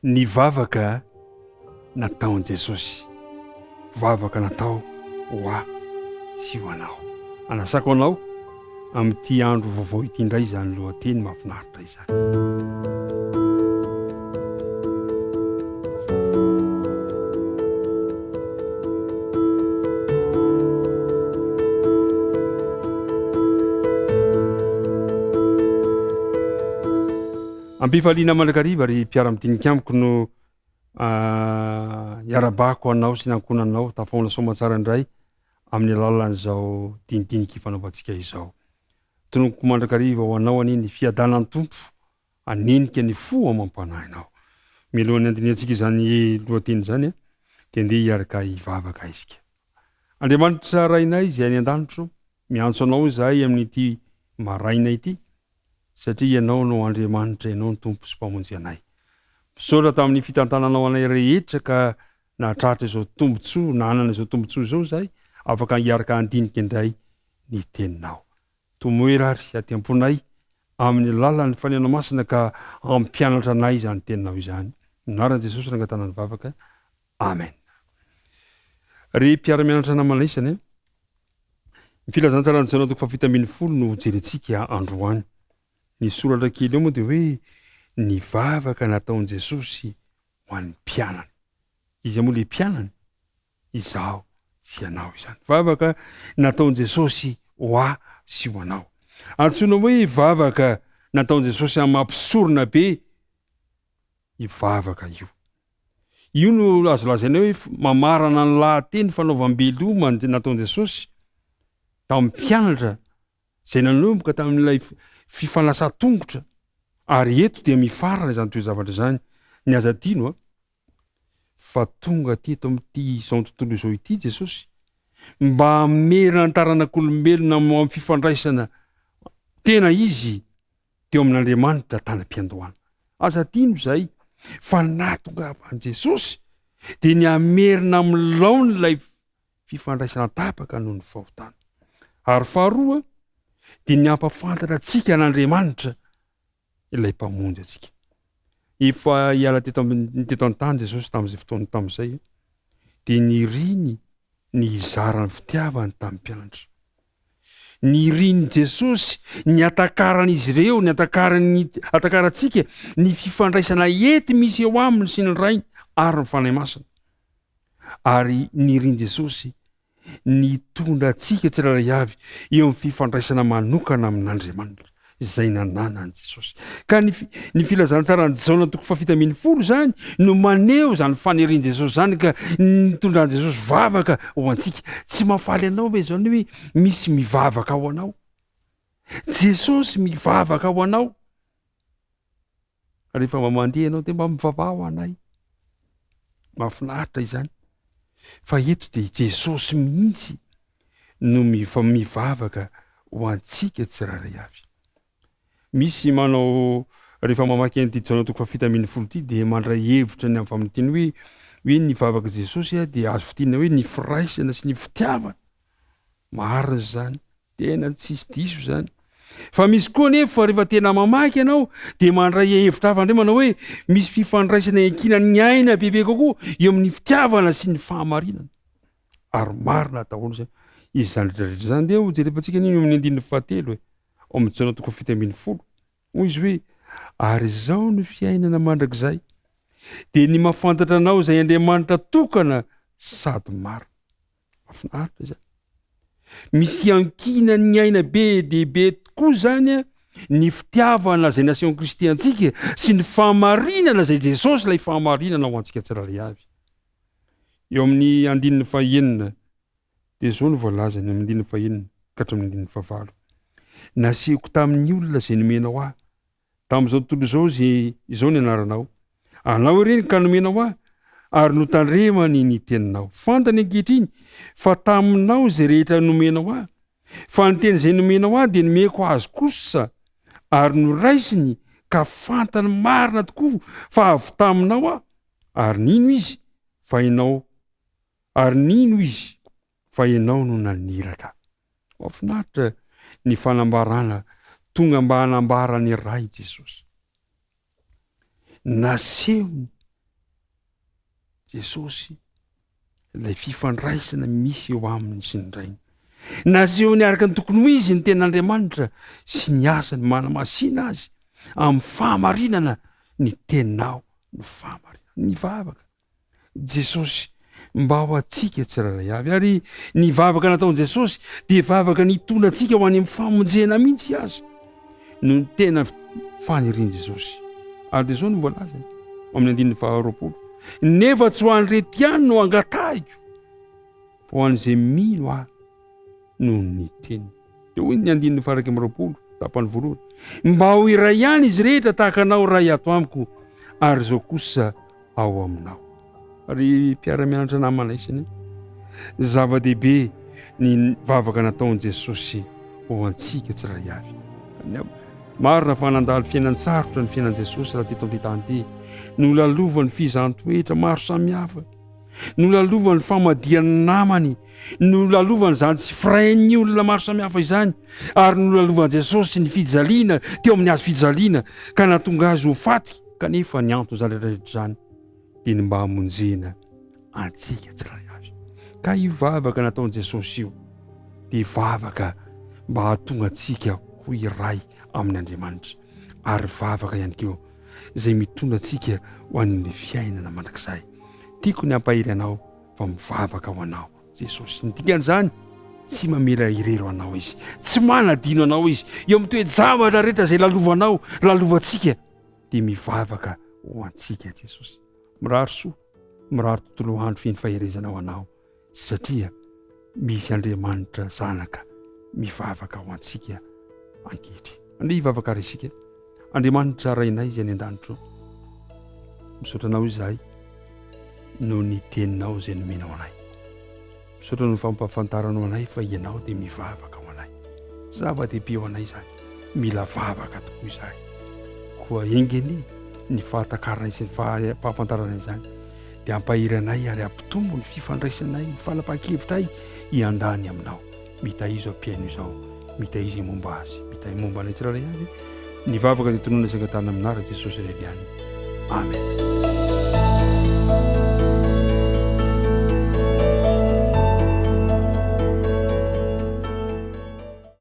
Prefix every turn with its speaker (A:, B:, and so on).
A: Ny vavaka nataon'i Jesosy. Vavaka natao ho ahy sy ho anao. Anasako anao amin'ity andro vaovao ity indray izany lohateny mahafinaritra izany. Am-pifaliana mandrakariva ry mpiara-midinika amiko no iarabako anao sy ny ankohonanao tafahoana soamantsara indray amin'ny alalan'izao dinidinika ifanaovantsika izao. Tononiko mandrakariva ho anao anie ny fiadanan'ny Tompo hanenika ny fo amam-panahinao. Mialohan'ny handinihantsika izany lohateny izany dia ndeha hiaraka hivavaka isika. Andriamanitra Rainay izay any an-danitro, miantso Anao izahay amin'ity maraina ity, satria Ianao no Andriamanitra, Ianao no Tompo sy Mpamonjy anay. Misaotra tamin'ny fitantananao anay rehetra ka nahatratra izao tombontsoa, nanana izao tombontsoa izao izahay, afaka hiaraka handinika indray ny Teninao. Tomoera ary aty am-ponay amin'ny alalan'ny Fanahinao Masina ka hampianatra anay izany Teninao izany. Amin'ny anaran'i Jesosy no angatahana ny vavaka. Amen. Ry mpiara-mianatra namana isany a, ny filazantsaran'i Jaona toko faha-17 no hojerentsika androany. Ny soratra kely eo moa dia hoe ny vavaka nataon'i Jesosy ho an'ny mpianany. Iza moa ilay mpianany? Izaho sy ianao izany. Vavaka nataon'i Jesosy ho ahy sy ho anao. Antsoina hoe vavaka nataon'i Jesosy amin'ny maha mpisorona be io vavaka io. Io no azo lazaina hoe mamarana ny lahateny fanaovam-beloma nataon'i Jesosy tamin'ny mpianatra izay nanomboka tamin'ilay fifanasan-tongotra ary eto dia mifarana izany toe-javatra izany. Ny aza adino a, fa tonga teto amin'ity izao tontolo izao ity Jesosy mba hamerina ny taranak'olombelona amin'ny fifandraisana tena izy teo amin'Andriamanitra tany am-piandohana. Aza adino izay fa nahatongavan'i Jesosy dia ny hamerina amin'ny laoniny ilay fifandraisana tapaka noho ny fahotana. Ary faharoa dia ny hampahafantatra antsika an'Andriamanitra ilay Mpamonjy antsika. Efa hiala teto amin'ny teto an-tany Jesosy tamin'izay fotoana tamin'izay dia niriny ny hizara ny fitiavany tamin'ny mpianatra. Nirin'i Jesosy ny hatakaran'izy ireo, ny hatakaran'ny, hatakarantsika ny fifandraisana ety misy eo aminy sy ny Rainy ary ny Fanahy Masina. Ary nirin'i Jesosy ny hitondra antsika tsirairay avy eo amin'ny fifandraisana manokana amin'Andriamanitra izay nananan'i Jesosy. Ka ny, ny filazantsaran'i Jaona toko fahafito 17 izany no maneho izany fanirian'i Jesosy izany ka nitondran'i Jesosy vavaka ho antsika. Tsy mahafaly anao ve izany hoe misy mivavaka ho anao? Jesosy mivavaka ho anao. Rehefa mba mandeha ianao dia mba mivavaha ho anay. Mahafinaritra izany. Fa eto dia Jesosy mihitsy no mivavaka ho antsika tsirairay avy. Misy manao rehefa mamaky an'ity Jaona toko faha 17 ity dia mandray hevitra ny avy amin'ny teny hoe hoe ny vavak'i Jesosy dia azo fintinina hoe ny firaisana sy ny fitiavana. Marina izany. Tena tsisy diso izany. Fa misy koa anefa rehefa tena mamaky ianao dia mandray hevitra hafa indray manao hoe misy fifandraisana iankinan'ny aina bebe kokoa eo amin'ny fitiavana sy ny fahamarinana. Ary marina daholo izany. Izany rehetra rehetra izany dia ho jerevantsika anio amin'ny andininy fahatelo e. Ao amin'ny Jaona toko 17. Hoy izy hoe ary izao no fiainana mandrakizay dia ny mahafantatra anao izay Andriamanitra tokana sady marina. Mahafinaritra izany. Misy iankinan'ny aina be dia be tokoa izany ny fitiavana izay nasehon'i Kristy antsika sy ny fahamarinana izay Jesosy ilay fahamarinana ho antsika tsirairay avy. Eo amin'ny andininy fahenina dia izao no voalazany amin'ny andininy fahenina ka hatramin'ny andininy fahavalo. Nasehoko tamin'ny olona izay nomenao ahy Tamin'izao tontolo izao izay izao ny anaranao. Anao ireny ka nomenao ahy, ary notandremany ny teninao. Fantany ankehitriny fa taminao izay rehetra nomenao ahy, fa ny teny izay nomenao ahy dia nomeko azy kosa, ary noraisiny ka fantany marina tokoa fa avy taminao aho, ary nino izy fa ianao, ary nino izy fa ianao no naniraka ahy. Mahafinaritra ny fanambarana tonga mba hanambara ny Ray Jesosy. Nasehony. Jesosy ilay fifandraisana misy eo aminy sy ny Rainy. Nasehony araka ny tokony ho izy ny tenin'Andriamanitra sy ny asany manamasina azy amin'ny fahamarinana ny teninao no fahamarinana. Nivavaka Jesosy mba ho antsika tsirairay avy ary ny vavaka nataon'i Jesosy dia vavaka nitondra antsika ho any amin'ny famonjena mihitsy aza no ny tena fanirian'i Jesosy. Ary dia izao no voalazany amin'ny andininy faharoapolo, nefa tsy ho an'ireto ihany no angatahiko fa ho an'izay mino ahy noho ny teniny. Dia hoy ny andininy faha 21, tapany voalohany, mba ho iray ihany izy rehetra tahaka anao Ray ato amiko ary izao kosa ao aminao. Ry mpiara-mianatra namana isany, zava-dehibe ny vavaka nataon'i Jesosy ho antsika tsirairay avy. Marina fa nandalo fiainan-tsarotra ny fiainan'i Jesosy raha teto amin'ity tany ity. Nolalovany fizahan-toetra maro samihafa. Nolalovany famadihan'ny namany. Nolalovany izany tsy firain'ny olona maro samihafa izany. Ary nolalovan'i Jesosy ny fijaliana teo amin'ny hazo fijaliana ka nahatonga azy ho faty. Kanefa ny anton'izany rehetra izany dia ny mba hamonjena antsika tsirairay avy. Ka io vavaka nataon'i Jesosy io dia vavaka mba hahatonga antsika ho iray amin'Andriamanitra ary vavaka ihany koa izay mitondra antsika ho any amin'ny fiainana mandrakizay. Tiako ny hampahery anao fa mivavaka ho anao Jesosy. Ny dikan'izany, tsy mamela irery anao Izy, tsy manadino anao Izy. Eo amin'ny toe-javatra rehetra izay lalovanao, lalovantsika, dia mivavaka ho antsika Jesosy. Mirary soa, mirary tontolo andro feno faherezana ho anao, satria misy Andriamanitra Zanaka mivavaka ho antsika ankehitriny. Andeha hivavaka ary isika. Andriamanitra Rainay izay any an-danitra ô, misaotra Anao izahay noho ny Teninao izay nomenao anay. Misaotra noho ny fampahafantaranao anay fa Ianao dia mivavaka ho anay. Zava-dehibe ho anay izany. Mila vavaka tokoa izahay. Koa enga anie ny fahatakaranay sy ny fahafantaranay izany dia hampahery anay ary hampitombo ny fifandraisanay, ny fanapahan-kevitray hiandany aminao. Mitahizo ampihaino izao, mitahizo ny momba azy, mitahy momba anay tsirairay avy. Ny vavaka dia tononina sy angatahana amin'ny anaran'i Jesosy irery ihany. Amen.